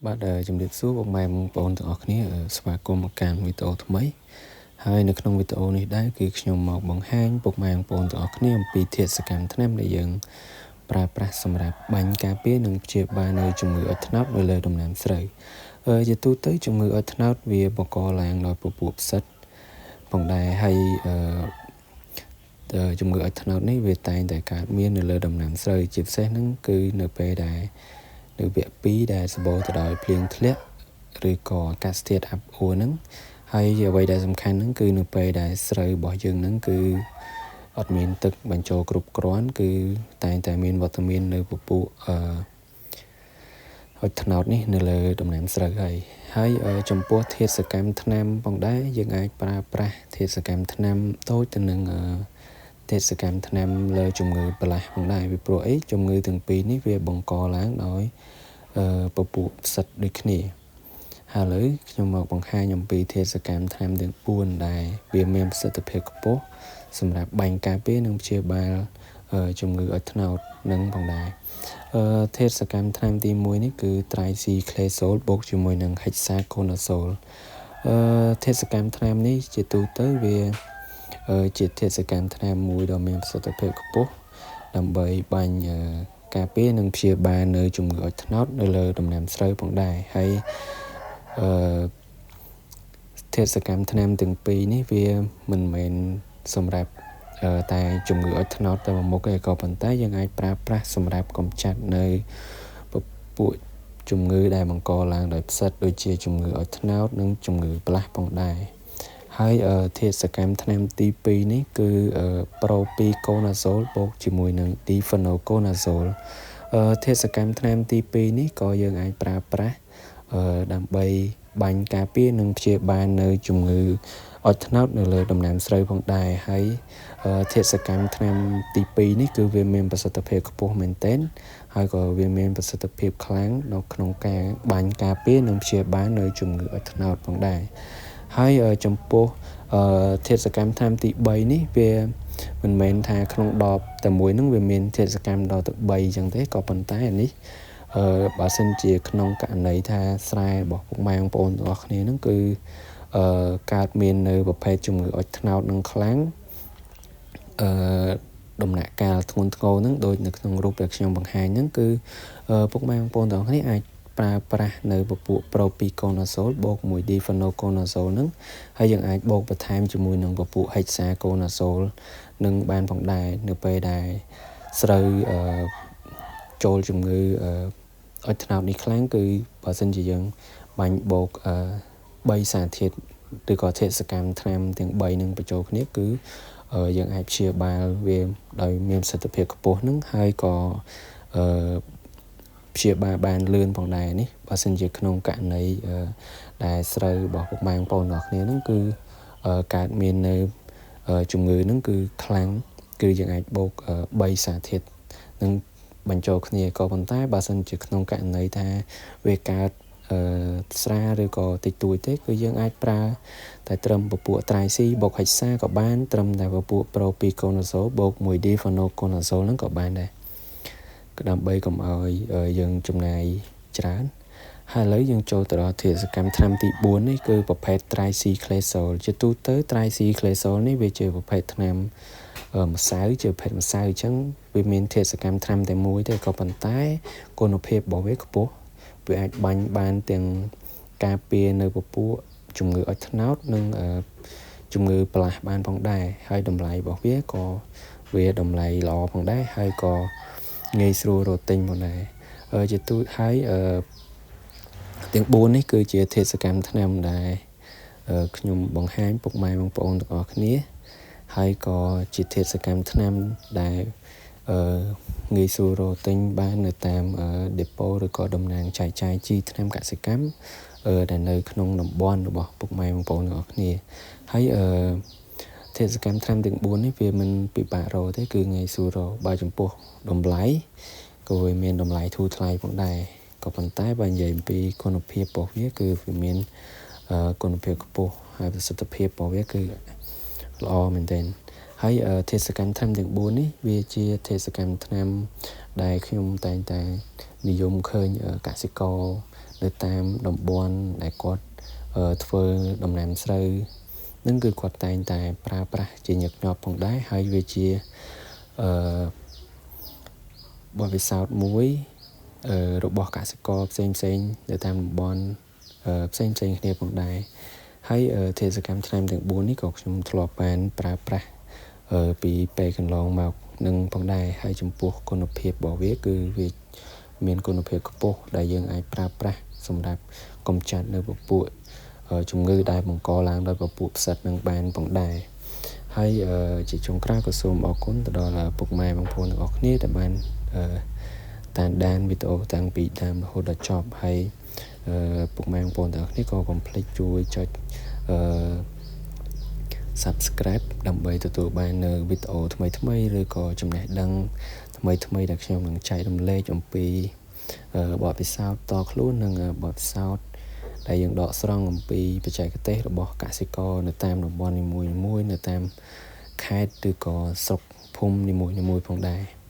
បាទជំរាបសួរពុកម៉ែបងប្អូនទាំងអស់គ្នាស្វាគមន៍មកកាន់វីដេអូថ្មីហើយនៅក្នុងវីដេអូនេះដែរគឺខ្ញុំមកបង្ហាញពុកម៉ែបងប្អូនទាំងអស់គ្នាអំពីធាតុសកម្មថ្នាំដែលយើងប្រើប្រាស់សម្រាប់បាញ់ការពារនិងព្យាបាលនៅជំងឺអុចត្នោតនៅលើដំណាំស្រូវជាទូទៅជំងឺអុចត្នោតវាបង្កឡើងដោយពពួកផ្សិតផងដែរហើយជំងឺអុចត្នោតនេះវាតែងតែកើតមាននៅលើដំណាំស្រូវជាពិសេសហ្នឹងគឺនៅពេលដែលនៅវគ្គ2ដែលសម្បូរទៅដោយភ្លៀងធ្លាក់ឬក៏អាកាសធាតុអាប់អួរហ្នឹងហើយអ្វីដែលសំខាន់ហ្នឹងគឺនៅពេលដែលស្រូវរបស់យើងហ្នឹងគឺអត់មានទឹកបញ្ចូលគ្រប់គ្រាន់គឺតែងតែមានវត្តមាននៅពពួកអុចត្នោតនេះនៅលើដំណាំស្រូវហើយហើយចំពោះធាតុសកម្មថ្នាំផងដែរយើងអាចប្រើប្រាស់ធាតុសកម្មថ្នាំដូចទៅនឹងធាតុសកម្មថ្នាំលើជំងឺប្រឡាស់ផងដែរពីព្រោះអីជំងឺទាំងពីរនេះវាបង្កឡើងដោយពពួកផ្សិតដូចគ្នាហើយឥឡូវខ្ញុំមកបង្ហាញអំពីធាតុសកម្មថ្នាំទាំង4ដែលវាមានប្រសិទ្ធភាពខ្ពស់សម្រាប់បាញ់ការពារនិងព្យាបាលជំងឺអុចត្នោតនឹងផងដែរធាតុសកម្មថ្នាំទី1នេះគឺ Tricyclazole បូកជាមួយនឹង Hexaconazole ធាតុសកម្មថ្នាំនេះជាទូទៅវាជាធាតុសកម្មថ្នាំមួយដ៏មានប្រសិទ្ធភាពខ្ពស់ដើម្បីបាញ់ការពារនិងព្យាបាលនៅជំងឺអុចត្នោតនៅលើដំណាំស្រូវផងដែរហើយអឺធាតុសកម្មថ្នាំទាំងពីរនេះវាមិនមែនសម្រាប់តែជំងឺអុចត្នោតតែមួយមុខទេក៏ប៉ុន្តែយើងអាចប្រើប្រាស់សម្រាប់កម្ចាត់នៅពពួកជំងឺដែលបង្កឡើងដោយផ្សិតដូចជាជំងឺអុចត្នោតនិងជំងឺផ្លាស់ផងដែរហើយធាតុសកម្មថ្នាំទី2នេះគឺ Propiconazole បូកជាមួយនឹង Difenoconazole ធាតុសកម្មថ្នាំទី2នេះក៏យើងអាចប្រើប្រាស់ដើម្បីបាញ់ការពារនិងព្យាបាលនៅជំងឺអុចត្នោតនៅលើដំណាំស្រូវផងដែរហើយធាតុសកម្មថ្នាំទី2នេះគឺវាមានប្រសិទ្ធភាពខ្ពស់មែនទែនហើយក៏វាមានប្រសិទ្ធភាពខ្លាំងនៅក្នុងការបាញ់ការពារនិងព្យាបាលនៅជំងឺអុចត្នោតផងដែរហើយចំពោះធាតុសកម្មថ្នាំទី3នេះវាមិនមែនថាក្នុងដបតែមួយហ្នឹងវាមានធាតុសកម្មដល់ទៅ3អញ្ចឹងទេក៏ប៉ុន្តែនេះបើសិនជាក្នុងករណីថាស្រែរបស់ពុកម៉ែបងប្អូនទាំងអស់គ្នាហ្នឹងគឺកើតមាននៅប្រភេទជំងឺអុចត្នោតនឹងខ្លាំងអឺដំណាក់កាលធ្ងន់ធ្ងរហ្នឹងដូចនៅក្នុងរូបដែលខ្ញុំបង្ហាញហ្នឹងគឺពុកម៉ែបងប្អូនទាំងអស់គ្នាអាចប្រើប្រាស់នៅពពួក Propiconazole បូកមួយ Difenoconazole ហ្នឹងហើយយើងអាចបូកបន្ថែមជាមួយនឹងពពួក Hexaconazole នឹងបានផងដែរនៅពេលដែលស្រូវចូលជំងឺអុចត្នោតនេះខ្លាំងគឺបើសិនជាយើងបាញ់បូក3សារធាតុឬក៏ធាតុសកម្មថ្នាំទាំង3នឹងបញ្ចូលគ្នាគឺយើងអាចព្យាបាលវាដោយមានប្រសិទ្ធភាពខ្ពស់នឹងហើយក៏ព្យាបាលបានលឿនផងដែរនេះបើសិនជាក្នុងករណីដែលស្រូវរបស់ពុកម៉ែបងប្អូនទាំងអស់គ្នាហ្នឹងគឺកើតមាននៅជំងឺហ្នឹងគឺខ្លាំងគឺយើងអាចបូក3សារធាតុនឹងបញ្ចូលគ្នាក៏ប៉ុន្តែបើសិនជាក្នុងករណីថាវាកើតស្រាឬក៏តិចតួចទេគឺយើងអាចប្រើតែត្រឹមពពួក Tricy បូក Hexa ក៏បានត្រឹមតែពពួក Propiconazole បូកមួយ Difenoconazole ហ្នឹងក៏បានដែរដើម្បីកុំឲ្យយើងចំណាយច្រើនហើយឥឡូវយើងចូលទៅដល់ធាតុសកម្មថ្នាំទី4នេះគឺប្រភេទ Tricyclazole ជាទូទៅ Tricyclazole នេះវាជាប្រភេទថ្នាំម្សៅជាប្រភេទម្សៅអញ្ចឹងវាមានធាតុសកម្មថ្នាំតែមួយទេក៏ប៉ុន្តែគុណភាពរបស់វាខ្ពស់វាអាចបាញ់បានទាំងការពារនៅពពួកជំងឺអុចត្នោតនិងជំងឺផ្លាស់បានផងដែរហើយតម្លៃរបស់វាក៏វាតម្លៃល្អផងដែរហើយក៏ងាយស្រួលរកទិញផងដែរជាទូហើយទាំង4នេះគឺជាធាតុសកម្មថ្នាំដែលខ្ញុំបង្ហាញពុកម៉ែបងប្អូនទាំងអស់គ្នាហើយក៏ជាធាតុសកម្មថ្នាំដែលងាយស្រួលរកទិញបាននៅតាមដេប៉ូឬក៏តំណាងចែកចាយជីថ្នាំកសិកម្មដែលនៅក្នុងតំបន់របស់ពុកម៉ែបងប្អូនទាំងអស់គ្នាហើយធាតុសកម្មថ្នាំទាំង4នេះវាមិនពិបាករកទេគឺងាយស្រួលរកបើចំពោះតម្លៃក៏វាមានតម្លៃធូរថ្លៃផងដែរក៏ប៉ុន្តែបើនិយាយអំពីគុណភាពរបស់វាគឺវាមានគុណភាពខ្ពស់ហើយប្រសិទ្ធភាពរបស់វាគឺល្អមែនទែនហើយធាតុសកម្មថ្នាំទាំង4នេះវាជាធាតុសកម្មថ្នាំដែលខ្ញុំតែងតែនិយមឃើញកសិករ នៅតាមតំបន់ដែលគាត់ធ្វើដំណាំស្រូវនឹងគឺគាត់តែងតែប្រើប្រាស់ជាញឹកញាប់ផងដែរហើយវាជាអឺបទពិសោធន៍មួយរបស់កសិករផ្សេងផ្សេងនៅតាមតំបន់ផ្សេងផ្សេងគ្នាផងដែរហើយធាតុសកម្មថ្នាំទាំង4នេះក៏ខ្ញុំធ្លាប់បានប្រើប្រាស់ពីពេលកន្លងមកនឹងផងដែរហើយចំពោះគុណភាពរបស់វាគឺវាមានគុណភាពខ្ពស់ដែលយើងអាចប្រើប្រាស់សម្រាប់កម្ចាត់នៅពពួកជំងឺដែលបង្កឡើងដោយពពួកផ្សិតនឹងបានផងដែរហើយជាចុងក្រោយក៏សូមអរគុណទៅដល់ពុកម៉ែបងប្អូនទាំងអស់គ្នាដែលបានតាមដានវីដេអូតាំងពីដើមរហូតដល់ចប់ហើយពុកម៉ែបងប្អូនទាំងអស់គ្នាក៏កុំភ្លេចជួយចុចអឺ Subscribe ដើម្បីទទួលបាននៅវីដេអូថ្មីៗឬក៏ចំណេះដឹងថ្មីៗដែលខ្ញុំនឹងចែករំលែកអំពីបទពិសោធន៍តខ្លួននិងបទពិសោធន៍ដែលយើងដកស្រង់អំពីបច្ចេកទេសរបស់កសិករនៅតាមតំបន់នីមួយៗនៅតាមខេត្តឬក៏ស្រុកភូមិនីមួយៗផងដែរ។